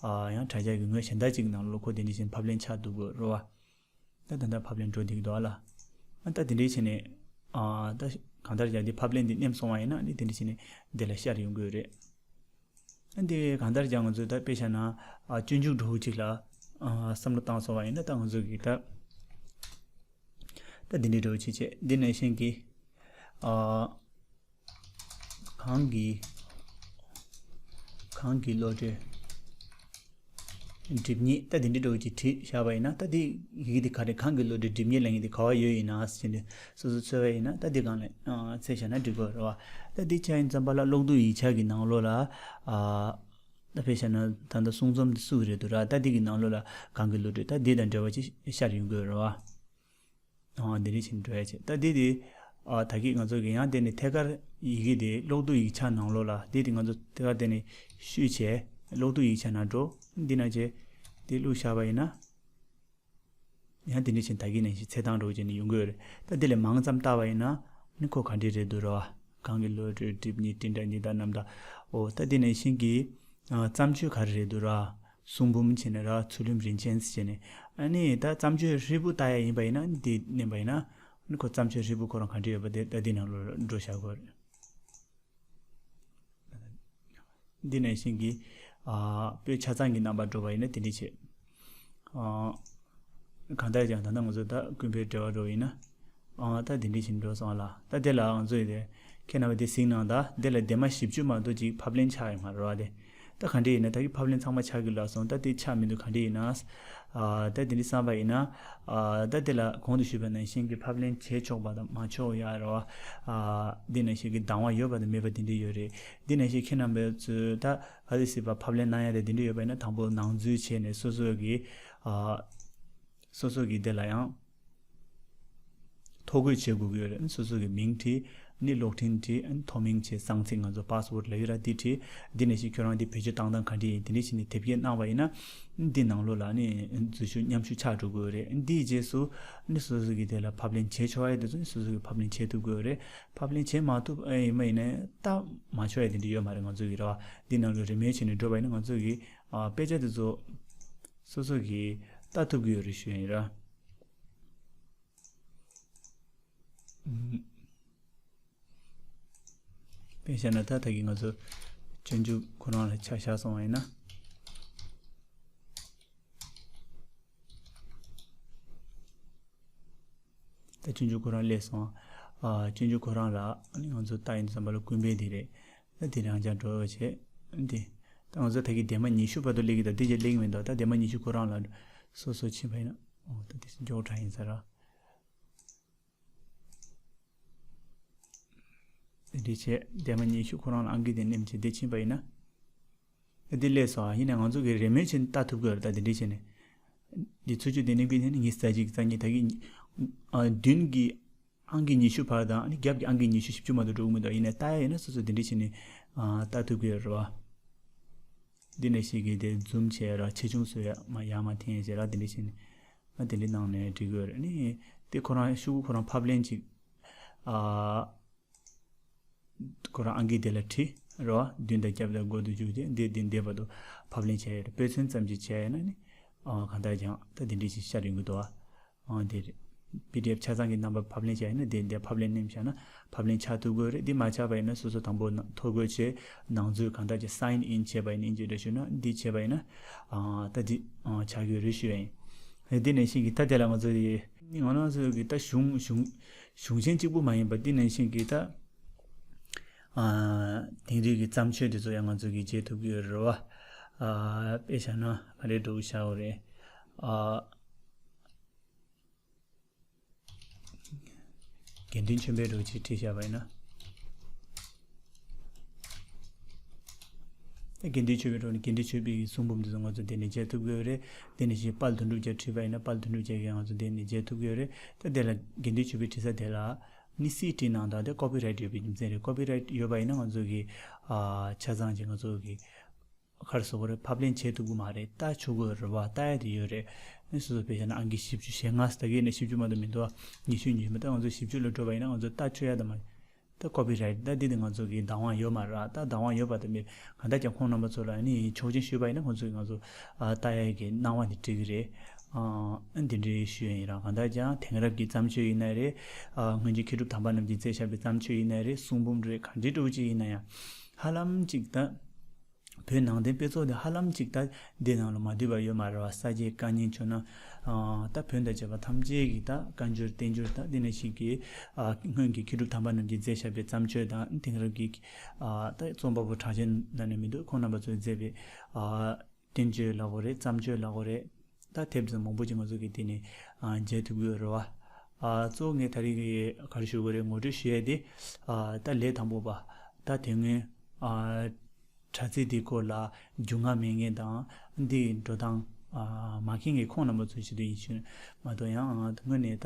ཨ་ཡང་དྲ་རྒྱ་གི་ངོས་གཞན་དག་ཅིག་གི་ནང་ལོགས་ཁོ་དེ་འདྲས་བྱས་ནས་ཕབ་ལེན་ཆགས་འདུག་གི་རེད་བ། ད་ད་ལྟ་ཕབ་ལེན་འགྲོ་བསྡད་ཀྱི་འདུག་ཨ་ལ། ཨ་ད་དེ་འདྲའི་བྱས་ནས་ཨ་ད་གང་ལྟར་ཀྱང་འདི་ཕབ་ལེན་འདི་མནན་སོང་བ་ཡིན་ན་ནི་དེ་འདྲ་བྱས་ནས་འདི་ལ་ཤར་ཡོང་གི་ཡོད་རེད། ཨ་འདི་གང་ལྟར་ཀྱང་ང་ཚོས་ད་དཔེ་བཞག་ན་ཨ་སྤྱོད་འཇུག་འདྲ་བོ་ཅིག་ལ་ཨ་བསམ་བློ་བཏང་སོང་བ་ཡིན་ན། ད་ང་ཚོ་གིས་ད་ད་འདི་འདྲའི་འདྲ་བོ་ཅིག་བྱས། འདི་ནང་བཞིན་གྱི་ཨ། གང་གི་གང་གི་བློ་གྲོས་སྒྲིབ་གཉིས། ད་དེ་འདྲའི་འདྲ་བོ་ཅིག་བྲིས་བཞག་པ་ཡིན་ན། ད་དེ་ཡི་གེ་དེ་ག་རེ། གང་གི་བློ་གྲོས་སྒྲིབ་གཉིས་ལབ་མཁན་དེ་ག་བ་ཡོད་ཡིན་ན་ཟེར་ནས་སོ་སོ་འཚོལ་བ་ཡིན་ན། ད་དེ་སྒང་ལ་འཚོལ་བཞག་ན་འགྲིག་གི་རེད་བ། ད་དེ་ཆ་ཡིན་ཙམ་པ་ལ་གློག་རྡུལ་ཡིག་ཆ་གི་ནང་ལོགས་ལ་ཨ་ད་དཔེ་བཞག་ན་ད་ལྟ་གསུང་རྩོམ་དེ་སུ་གི་རེད་འདུག་ར། ད་དེ་གི་ནང་ལོགས་ལ་གང་གི་བློ་གྲོས་ད་དེ་དང་འབྲེལ་བ་ཅིག་ཤར་ཡོང་གི་རེད་བ། ཨ་འདི་འདྲ་བྱས་ནས་འགྲོ་ཡ་བྱས། ད་འདི་དེ་ཨ་ད་གིན་ང་ཚོ་གི་ཡང་དེ་ནས་ཐད་ཀར་ཡི་གེ་དེ་གློག་རྡུལ་ཡིག་ཆ་ནང་ལོགས་ལ་འདི་དེ་ང་ཚོ་ཐད་ཀར་དེ་ནས་བཤུས་བྱས་གློག་རྡུལ་ཡིག་ཆ་ནང་འགྲོ། འདི་ན་བྱས་དེ་བླུགས་བཞག་པ་ཡིན་ན། ཡང་དེ་འདྲ་བྱས་ནས་ད་གིན་ནང་བཞིན་འཚོལ་སྟངས་འདྲ་བོ་བྱས་ནས་ཡོང་གི་ཡོད་རེད། ད་འདི་ལས་མང་ཙམ་བལྟས་པ་ཡིན་ན་ནི་ཁོ་ག་འདྲ་རེད་འདུག་ར་བ། གང་གི་བློ་གྲོས་སྒྲིབ་གཉིས་སྤྲིན་བྲལ་ཉི་ཟླ་རྣམ་དག་འོ་ད་འདི་ནང་བཞིན་གྱི་ཨ་བརྩམས་ཆོས་ག་རེ་རེད་འདུག་ར། གསུང་འབུམ་བྱས་ནས་ར། ཚུལ་ཁྲིམས་རིན་ཆེན་ཟེར་བྱས་ནས། ཨ་ནི་ད་བརྩམས་ཆོས་ཧྲིལ་པོ་ལྟ་ཡ་ཡིན་པ་ཡིན་ན་འདི་མནན་པ་ཡིན་ན། ཨ་ནི་ཁོ་བརྩམས་ཆོས་ཧྲིལ་པོ་ཁོ་རང་ག་འདྲ་ཡོད་པ་དེ་ད་འདི་ནང་ལོགས་འགྲོ་བཞག་གི་རེད། འདི་ནང་བཞིན་གྱི་ཨ་པོད་ཆ་ཚང་གི་རྣམ་པར་འགྲོ་བ་ཡིན་ན་དེ་འདྲ་བྱེད། ཨ་གང་ལྟར་ཀྱང་ད་ལྟ་ང་ཚོ་ད་ཀུན་ཕན་འབྲེལ་བ་འགྲོ་ཡིན་ན། ཨ་ད་དེ་འདྲ་བྱས་ནས་འགྲོ་སོང་ལ། ད་དེ་ལ་ང་ཚོས་དེ་ཁྱེད་རྣམ་པ་དེ་གཟིགས་གནང་དང་། དེ་ལ་དེ་མ་བཞི་བཅུ་མ་གཏོགས་ཅིག་ཕབ་ལེན་ཆགས་ཡོད་མ་རེད་བ། དེ་ད་ག་འདྲ་ཡིན་ན། ད་གི་ཕབ་ལེན་ཚང་མ་ཆགས་ཀྱི་ལབ་སོང་། ད་དེ་ཆགས་མི་འདུག་ག་འདྲ་ཡིན་ན། ཨ་ད་དེ་འདྲ་བསམ་པ་ཡིན་ན། ཨ་ད་དེ་ལ་གོང་དུ་ཞུས་པ་ནང་བཞིན་གྱི་ཕབ་ལེན་བྱེད་ཆོག་པ་དང་མ་ཆོག་ཡ་རེད་བ། ཨ་འདི་ནང་བཞིན་གྱི་བདག་དབང་ཡོད་པ་དང་མེད་པ་དེ་འདྲ་ཡོད་རེད། འདི་ནང་བཞིན་ཁྱེད་རྣམ་པ་ཚོས་ད་ག་དེ་སྲིད་པ་ཕབ་ལེན་གནང་ཡ་དེ་དེ་འདྲ་ཡོད་པ་ཡིན་ན། དང་པོ་ནང་འཛུལ་བྱས་ནས་སོ་སོ་གི་ཨ་སོ་སོ་གི་དེ་ལ་ཡང་ ཐོ་འགོད་བྱེད་དགོས་ཀྱི་ཡོད་རེད། སོ་སོ་གི་མིང་བྲིས། ནི་གློག་འཕྲིན་བྲིས། ཐོ་མིང་བྱས། གསང་ཚིག་ང་ཚོ་པ་སི་ཝར་ཌི་ལབ་ཡོད་ར། འདི་བྲིས། འདི་ནང་བཞིན་ཁྱོད་རང་འདི་བེད་སྤྱོད་བཏང་སྟངས་ག་འདྲ་ཡིན། དེ་འདྲ་བྱས་ནས་དེབ་སྐྱེལ་གནང་བ་ཡིན་ན། འདི་ནང་ལོགས་ལ་ནི་འཛུལ་ཞུགས་མཉམ་ཞུགས་ཆགས་འགྲོ་གི་ཡོད་རེད། འདིའི་རྗེས་སུ་ནི་སོ་སོ་གི་དེ་ལ་ཕབ་ལེན་བྱེད་ཆོག་ཡ་དེ་ཚོ་ནི་སོ་སོ་གི་ཕབ་ལེན་བྱེད་ཐུབ་ཀྱི་ཡོད་རེད། ཕབ་ལེན་བྱེད་མ་ཐུབ་ཨེ་ཡིན་པ་ཡིན་ན་ལྟ་མ་ཆོག་ཡ་དེ་འདྲ་ཡོད་མ་རེད། ང་ཚོ་གི་རེད་བ། འདི་ནང་ལོགས་རི་མེལ་བྱས་ནས་འགྲོ་བ་ཡིན་ན་ང་ཚོ་གི་ཨ་དཔེ་ཆ་དེ་ཚོ་སོ་སོ་གི་ལྟ་ཐུབ་ཀྱི་ཡོད་རེད་ཞུ་ཡ་ཡིན་ར། དཔེ་བཞག་ན་ད་ལྟ་གི་ང་ཚོ་སྤྱོད་འཇུག་ཁོ་རང་ལ་ཆ་བཞག་སོང་བ་ཡིན་ན། ད་སྤྱོད་འཇུག་ཁོ་རང་སླེབས་སོང་། ཨ་སྤྱོད་འཇུག་ཁོ་རང་ལ་ང་ཚོ་ལྟ་ཡིན་དུས་ཙམ་པ་ལ་ཀུན་ཕན་འདི་རེད། ད་འདི་རང་ཅག་འགྲོ་བྱེད་འདི། ད་ང་ཚོ་ད་གི་ལྡེ་མ་ཉི་ཤུ་བར་དུ་སླེབས་ཀྱི་འདུག་འདི་རྗེས་སླེབས་ཀྱི་མི་འདུག་ད་ལྡེ་མ་ཉི་ཤུ་ཁོ་རང་ལ་སོ་སོ་ཕྱིན་པ་ཡིན་ན། ཨོ་ད་འདི་མགྱོགས་དྲགས་ཡིན་ས་ར། དེ་འདྲའི་བྱས་ལྡེ་མ་ཉི་ཤུ་ཁོ་རང་ལ་ཨང་ཀི་དེ་མནན་བྱས་དེ་ཕྱིན་པ་ཡིན་ན། དེ་སླེབས་སོང་། ཡིན་ནའི་ང་ཚོ་གི་རི་མེལ་བྱས་ནས་ལྟ་ཐུབ་ཀྱི་ཡོད་རེད། ད་དེ་འདྲའི་བྱས་ནས་འདི་ཚུར་ཕྱོགས་དེ་མནན་གྱི་ནས་ཉི་ཤུ་རྩ་གཅིག་རྩ་གཉིས་ད་གི་ཨ་མདུན་གྱི་ཨང་ཀི་ཉི་ཤུ་བར་དང་ཨ་ནི་རྒྱབ་ཀྱི་ཨང་ཀི་ཉི་ཤུ་བཞི་བཅུ་མ་གཏོགས་འགྲོ་གི་མི་འདུག་ཡིན་ནའི་ལྟ་ཡ་ཡིན་ན་སོ་སོ་དེ་འདྲའི་བྱས་ནས་ཨ་ལྟ་ཐུབ་ཀྱི་ཡོད་རེད་བ། འདི་ནས་ཤིག་གིས་དེ་ཛུམ་བྱས་ར་ཆེ་ཆུང་བཟོ་ཡ་མ་ཡར་མར་འཐེན་ཡ་བྱས་ར་དེ་འདྲ་བྱས་ནས་ཨ་དེ་འདྲ་གནང་ནས་འགྲིག་གི་ཡོད་རེད། ཨ་ནི་དེ་ཁོ་རང་ཤོག་གུ་ཁོ་རང་ཕབ་ལེན་ཅིག་ཨ་ཁོ་རང་ཨང་ཀི་དེ་ལ་བྲིས་ར་བ། མདུན་དང་རྒྱབ་དང་སྒོ་དང་མཇུག་དེ་འདི་འདི་འདི་བར་དུ་ཕབ་ལེན་བྱས་ཡོད་རེད། དཔེ་མཚོན་ཙམ་ཅིག་བྱས་ཡོད་ན་ནི་ཨ་གང་ལྟར་ཀྱང་ད་དེ་འདྲ་ཞིག་ཤར་ཡོང་གི་འདུག་ཨ། ཨང་དེ་རེད། པི་ཌི་ཨེཕ་ཆ་ཚང་གི་རྣམ་པ་ཕབ་ལེན་བྱས་ཡིན་ན་དེ་འདི་ཕབ་ལེན་མནན་བཞག་ན་ཕབ་ལེན་ཆགས་ཐུབ་ཀྱི་རེད། འདི་མ་ཆགས་པ་ཡིན་ན་སོ་སོ་དང་པོ་ན་ཐོ་འགོད་བྱས། ནང་ཚུད་གང་ལྟར་གྱི་སའིན་ཨིན་བྱས་པ་ཡིན་ན་ཨིན་ཇི་འདྲ་ཞུ་ན་འདི་བྱས་པ་ཡིན་ན་ཨང་ད་འདི་ཨང་ཆགས་ཀྱི་རེད་ཞུ་ཡ་ཡིན། འདི་ནས་ཤིག་གི་ད་དེ་ལ་ང་ཚོ་འདི་ང་རང་ཚོ་གི་ད་གཞུང་གཞུང་གཞུང་ཆེན་གཅིག་པུ་མ་ཡིན་པ་འདི་ནས་ཤིག་གི་ད་ཨ་དེང་རིག་གི་བརྩམས་ཆོས་དེ་ཚོ་ཡང་ང་ཚོ་གི་མཇལ་ཐུབ་ཀྱི་ཡོད་རེད་བ། ཨ་དཔེ་བཞག་ན་ག་རེ་འགྲོ་བཞག་ཡོད་རེད། ཨ། དགེ་འདུན་ཆོས་འཕེལ་རོགས་ཅིག་བྲིས་བཞག་པ་ཡིན་ན། ད་དགེ་འདུན་ཆོས་འཕེལ་རོགས་ནི་དགེ་འདུན་ཆོས་འཕེལ་གྱི་གསུང་འབུམ་དེ་ཚོ་ང་ཚོ་དེ་ནས་མཇལ་ཐུབ་ཀྱི་ཡོད་རེད། དེ་ནས་ཞེས་དཔལ་དོན་གྲུབ་རྒྱལ་བྲིས་པ་ཡིན་ན་དཔལ་དོན་གྲུབ་རྒྱལ་གྱིས་ང་ཚོ་དེ་ནས་མཇལ་ཐུབ་ཀྱི་ཡོད་རེད། ད་དེ་ལ་དགེ་འདུན་ཆོས་འཕེལ་བྲིས་ས་དེ་ལ་ནི་སི་བྲིས་གནང་སྟངས་དེ་ཀོ་པི་རའེ་ཊི་ཡོད་པའི་རྒྱུ་མཚན་རེད། ཀོ་པི་རའེ་ཊི་ཡོད་པ་ཡིན་ན་ང་ཚོ་གི་ཨ་ཆ་ཚང་གི་ང་ཚོ་གི་ག་རེ་ཟེར་དགོས་རེད། ཕབ་ལེན་བྱེད་ཐུབ་ཀྱི་མ་རེད། ལྟ་ཆོག་གི་རེད་བ། ལྟ་ཡ་དེ་ཡོད་རེད། ཨ་ནི་སོ་སོ་དཔེ་བཞག་ན་ཨང་ཀི་བཞི་བཅུ་ཞེ་ལྔ་ཟེར་ད་གི་ནས་བཞི་བཅུ་མ་གཏོགས་མི་འདུག་ཉི་ཤུ་ཉི་ཤུ་མ་གཏོགས་ང་ཚོ་བཞི་བཅུ་ལ་འགྲོ་བ་ཡིན་ན་ང་ཚོ་ལྟ་ཆོག་ཡ་དང་མ་ད་ཀོ་པི་རའེ་ཊི་ད་འདི་དེ་ང་ཚོ་གི་བདག་དབང་ཡོད་མ་རེད། ད་བདག་དབང་ཡོད་པ་དང་མེད་གང་ལྟར་ཀྱང་ཁོང་རྣམ་པ་ཚོ་ལ་ཨ་ནི་ཆོག་མཆན་ཞུས་པ་ཡིན་ན་ཁོང་ཚོ་གི་ང་ཚོ་ཨ་ལྟ་ཡ་གི་གནང་བ་དེ་སྤྲད་གི་རེད། ཨ་འདི་འདྲའི་ཞུ་ཡ་ཡིན་ར། གང་ལྟར་ཀྱང་དེང་རབས་ཀྱི་བརྩམས་ཆོས་ཡིན་ན་རེད། ཨ་སྔོན་གྱི་མཁས་གྲུབ་དམ་པ་རྣམས་ཀྱིས་མཛད་བཞག་པའི་བརྩམས་ཆོས་ཡིན་ན་རེད། གསུང་འབུམ་རེད། གང་འདྲའི་འདྲ་བོ་ཅིག་ཡིན་ན་ཡང་ཧ་ལམ་ཅིག་ད། བོད་ནང་བསྟན་དཔེ་ཚོགས་འདི་ཧ་ལམ་ཅིག་ད་འདི་ནང་ལ་མ་འདུས་པ་ཡོད་མ་རེད་བ། ས་སྐྱའི་བཀའ་རྙིང་བྱུང་ན་ཨ་ད་བོན་དང་བཅས་པ་ཐམས་ཅད་ཀྱི་ད་བཀའ་འགྱུར་བསྟན་འགྱུར་ད་འདི་ནང་བཞིན་གྱི་ཨ་སྔོན་གྱི་མཁས་གྲུབ་དམ་པ་རྣམས་ཀྱིས་མཛད་བཞག་པའི་བརྩམས་ཆོས་དང་དེང་རབས་ཀྱི་ཨ་ད་རྩོམ་པ་པོ་གྲགས་ཅན་ལབ་ནས་མི་འདུག་ཁོང་རྣམ་པ་ཚོས་མཛད་པའི་ཨ་བསྟན་བཅོས་ལབ་དགོས་རེད། བརྩམས་ཆོས་ལབ་དགོས་རེད། ད་དེབ་ཚང་མང་པོ་ཅིག་ང་ཚོ་གིས་དེ་ནས་ཨ་མཇལ་ཐུབ་ཀྱི་ཡོད་རེད་བ། ཨ་གཙོ་བོ་ངས་ད་རེས་ཀྱི་ག་རེ་ཞུ་དགོས་རེད། ངོ་སྤྲོད་ཞུ་ཡས་དེ་ཨ་ད་ལས་དང་པོ་པ་ད་དེ་སྔོན་ཨ་དྲ་ཚིགས་འདིའི་སྐོར་ལ་རྒྱུས་མངའ་མེད་མཁན་དང་འདིའི་འགྲོ་སྟངས་ཨ་མ་མཁྱེན་མཁན་ཁོང་རྣམ་པ་ཚོའི་ཆེད་དུ་ཡིན་ཞུ་མ་གཏོགས་ཡང་ཨ་དངོས་གནས་ད།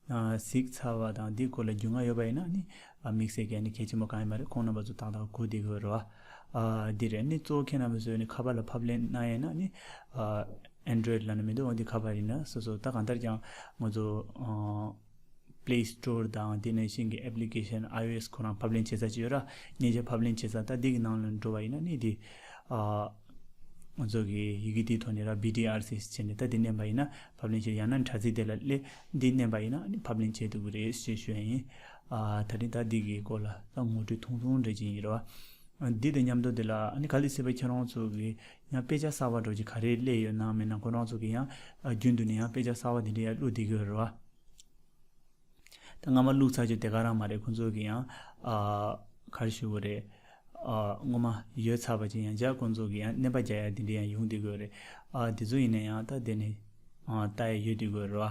ཨ་གཟིགས་ཚར་བ་དང་འདིའི་སྐོར་ལ་རྒྱུས་མངའ་ཡོད་པ་ཡིན་ན་ནི་ཨ་དམིགས་བསལ་གྱི་ཨ་ནི་གལ་ཆེན་པོ་གང་ཡང་མ་རེད། ཁོང་རྣམ་པ་ཚོ་ཏག་ཏག་གོ་བདེ་གི་རེད་བ། ཨ་འདི་རེད། ནི་གཙོ་བོ་ཁྱེད་རྣམ་པ་ཚོས་ནི་ཁ་པར་ལ་ཕབ་ལེན་གནང་ཡས་ན་ནི་ཨ་ཨེན་ཌོ་རོ་ཡིཌ་ལབ་ན་མི་འདུག་འོ་འདི་ཁ་པར་ཡིན་ན་སོ་སོ་ད་གང་ལྟར་ཀྱང་ང་ཚོ་ཨ་པི་ལེ་སི་ཊོར་དང་དེ་ནང་བཞིན་གྱི་ཨེབ་ལི་ཀེ་ཤན་ཨའི་ཨོ་ཨེ་སི་ཁོ་རང་ཕབ་ལེན་བྱེད་ས་ཅིག་ཡོད་ར། མཉེན་ཆས་ཕབ་ལེན་བྱེད་ས་ད་འདི་གི་ནང་ལ་འགྲོ་བ་ཡིན་ན་ནི་འདི་ཨ་ང་ཚོ་གི་ཡི་གེ་འདིའི་ཐོག་ནས་ར་བི་ཌི་ཨར་སི་ཟེར་བྱས་ནས་ད་འདི་མནན་པ་ཡིན་ན་ཕབ་ལེན་བྱེད། ཡང་ན་དྲ་ཚིགས་དེ་ལ་སླེབས་འདི་མནན་པ་ཡིན་ན་ནི་ཕབ་ལེན་བྱེད་ཐུབ་ཀྱི་རེད་ཞེས་ཞུ་ཡ་ཡིན། ཨ་ད་རིང་ད་འདི་གི་སྐོར་ལ་ད་ངོ་སྤྲོད་ཐུང་ཐུང་འདྲ་ཅིག་ཡིན་རེད་བ། འདི་དང་མཉམ་དུ་འདི་ལ་ཨ་ནི་ག་ལེ་སྲིད་པ་ཁྱེད་རང་ཚོ་གི་ཡང་དཔེ་ཆ་གསར་པ་འདྲ་ཅིག་ག་རེ་སླེབས་ཡོད་ན་མེད་ན་ཁོ་རང་ཚོ་གི་ཡང་ཨ་རྒྱུན་དུ་ནས་ཡང་དཔེ་ཆ་གསར་པ་འདི་འདྲ་ཡང་བླུགས་བསྡད་ཀྱི་ཡོད་རེད་བ། ད་སྔ་མ་བླུགས་ཚར་རྗེས་དེ་ག་རང་མ་རེད། ཁོང་ཚོ་གི་ཡང་ཨ་ག་རེ་ཞུ་དགོས་རེད། ཨ་སྔོན་མ་ཡོད་ཚར་བ་ཅིག་ཡང་བསྐྱར་ཁོང་ཚོ་གི་ཡང་སྣོན་པ་རྒྱག་ཡ་དེ་འདྲ་ཡང་ཡོང་བསྡད་ཀྱི་ཡོད་རེད། ཨ་དེ་ཚོ་ཡིན་ན་ཡང་ད་དེ་ནས་ཨ་ལྟ་ཡ་ཡོད་བསྡད་ཀྱི་ཡོད་རེད་བ།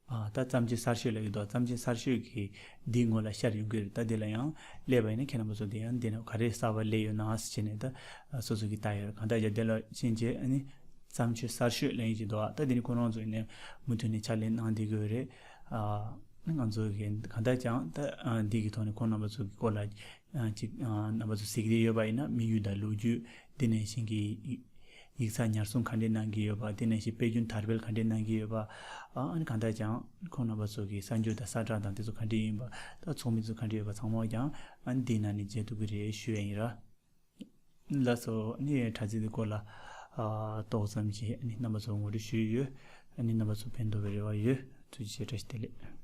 ཨ་ད་བརྩམས་ཆོས་གསར་ཤོས་ལབ་ཀྱི་འདུག་བརྩམས་ཆོས་གསར་ཤོས་ཀྱི་འདིའི་ངོས་ལ་ཤར་ཡོང་གི་རེད། ད་འདི་ལ་ཡང་སླེབས་པ་ཡིན་ན་ཁྱེད་རྣམ་པ་ཚོ་འདི་ཡང་འདི་ནས་ག་རེ་གསར་པ་སླེབས་ཡོད་ན་ཟེར་བྱས་ནས་ད་སོ་སོ་གིས་ལྟ་ཡ་རེད། གང་ལྟར་ཡང་འདི་ལ་ཕྱིན་རྗེས་ཨ་ནི་ བརྩམས་ཆོས་གསར་ཤོས་ལེན་གྱི་འདུག་ད་དེ་ནི་ཁོ་རང་ཚོ་ཡིན་ནའི་མུ་མཐུད་ནས་ཕྱག་ལས་གནང་བསྡད་ཀྱི་ཡོད་རེད། ང་ཚོ་གི་གང་ལྟར་ཀྱང་ད་འདི་གི་ཐོག་ནས་ཁོང་རྣམ་པ་ཚོ་གི་སྐོར་ལ་ཅིག་རྣམ་པ་ཚོ་གཟིགས་བསྡད་ཡོད་པ་ཡིན་ན། དམིགས་ཡུལ་དང་ལོ་རྒྱུས། དེ་ནང་བཞིན་གྱི་ཡིག་ཚགས་ཉར་སྲུང་ག་འདྲས་གནང་གི་ཡོད་པ། དེ་ནང་བཞིན་དཔེ་རྒྱུན་དར་སྤེལ་ག་འདྲས་གནང་གི་ཡོད་པ། ཨ་ནི་གང་ལྟར་ཀྱང་ཁོང་རྣམ་པ་ཚོ་གི་གསར་འགྱུར་དང་གསལ་བསྒྲགས་དང་དེ་ཚོ་ག་འདྲས་ཡིན་པ། ད་ཚོགས་མི་ཚོ་ག་འདྲས་ཡོད་པ་ཚང་མ་ཀྱང་ཨ་ནི་འདི་ནང་ནས་མཇལ་ཐུབ་ཀྱི་རེད་ཞུ་ཡ་ཡིན་ར། ལགས་སོ། ཨ་ནི་དྲ་ཚིགས་འདི་སྐོར་ལ་ཨ་ཏོག་ཙམ་ཞིག་ཨ་ནི་རྣམ་པ་ཚོར་ངོ་སྤྲོད་ཞུས་ཡོད། ཨ་ནི་རྣམ་པ་ཚོ་ཕན་ཐོགས་པའི་རེ་བ་ཡོད། ཐུགས་རྗེ་ཆེ། བཀྲ་ཤིས་བདེ་ལེགས།